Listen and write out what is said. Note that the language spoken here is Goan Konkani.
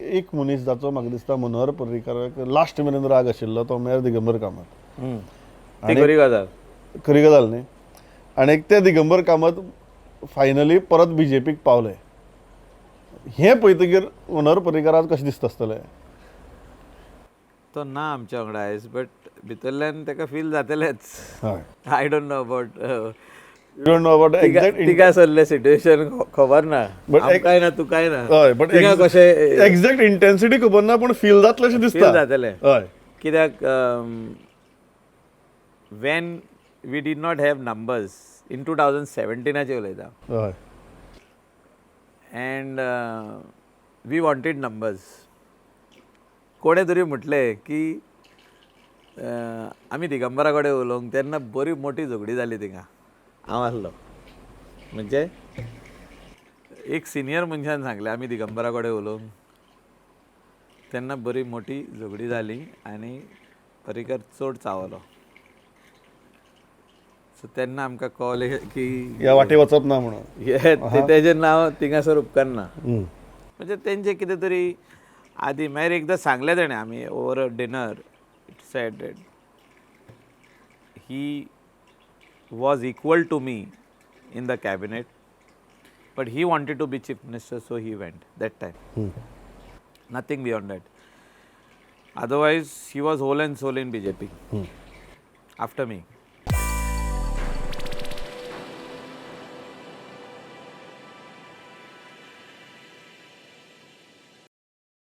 एक मनीस जाचो म्हाका दिसता मनोहर पर्रीकाराक लास्ट मेरेन राग आशिल्लो तो म्हळ्यार दिगंबर कामत. ती खरी गजाल. खरी गजाल न्ही? आनी ते दिगंबर कामत फायनली परत बीजेपीक पावले हें पळयतकीर मनोहर पर्रीकाराक कशें दिसता आसतलें? तो ना आमच्या वांगडा आयज, बट भितरल्यान ताका फील जातलेंच. हय. I don't know about You don't know about exact तिगा सरलें सिट्युएशन खबर ना. But आमकांय ना, तुकाय ना. हय, बट तिगा कशें एक्झॅक्ट इंटेन्सिटी खबर ना, पूण फील जातलें अशें दिसता. फील जातलें. हय. कित्याक when we did not have numbers in 2017आचेर उलयता हय. And we wanted numbers, कोणें तरी म्हटलें की आमी दिगंबरा कडेन उलोवंक तेन्ना बरी मोटी झगडी जाली थिंगा. हांव आसलो, म्हणजे एक सिनियर मनशान सांगलें आमी दिगंबरा कडेन उलोवंक तेन्ना बरी मोटी झगडी जाली आनी पर्रीकर चड चावलो. सो तेन्ना आमकां कळ्ळें की ह्या वाटे वचप ना म्हणून. हे तेजें नांव थिंगासर उपकारना. म्हणजे तेंचे कितें तरी आदी मागीर एकदां सांगलें तेणें, आमी over a dinner said that he was equal to me in the cabinet, but he wanted to be chief minister, so he went that time, nothing beyond that. Otherwise he was whole and soul in BJP after me.